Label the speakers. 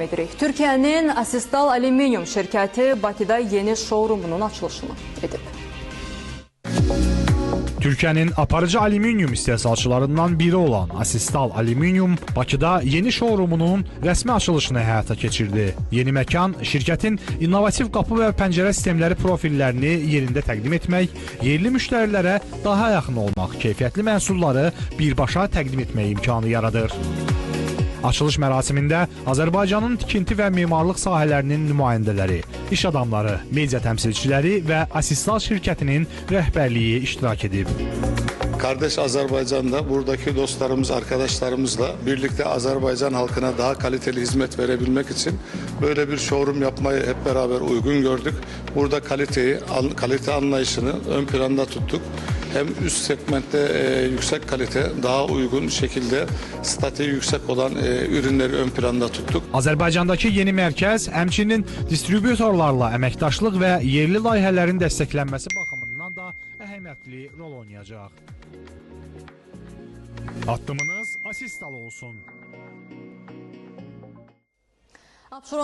Speaker 1: Edirik. Türkiyənin Asistal Alüminium şirkəti Bakıda yeni şourumunun açılışını edib.
Speaker 2: Türkiyənin aparıcı alüminium istehsalçılarından biri olan Asistal Alüminium Bakıda yeni şourumunun rəsmi açılışını həyata keçirdi. Yeni məkan şirkətin innovativ qapı və pəncərə sistemləri profillərini yerində təqdim etmək, yerli müştərilərə daha yaxın olmaq, keyfiyyətli məhsulları birbaşa təqdim etmək imkanı yaradır. Açılış mərasimində Azərbaycanın tikinti və memarlıq sahələrinin nümayəndələri, iş adamları, media təmsilçiləri və Asistal şirkətinin rəhbərliyi iştirak edib.
Speaker 3: Kardeş Azerbaycan'da buradaki dostlarımız, arkadaşlarımızla birlikte Azerbaycan halkına daha kaliteli hizmet verebilmek için böyle bir showroom yapmayı hep beraber uygun gördük. Burada kaliteyi, kalite anlayışını ön planda tuttuk. Hem üst segmentte yüksek kalite, daha uygun şekilde statü yüksek olan ürünleri ön planda tuttuk.
Speaker 2: Azərbaycandakı yeni mərkəz həmçinin distributorlarla əməkdaşlıq və yerli layihələrin dəstəklənməsi baxımından da əhəmiyyətli rol oynayacaq. Addımınız Asistal olsun.
Speaker 1: Abşeron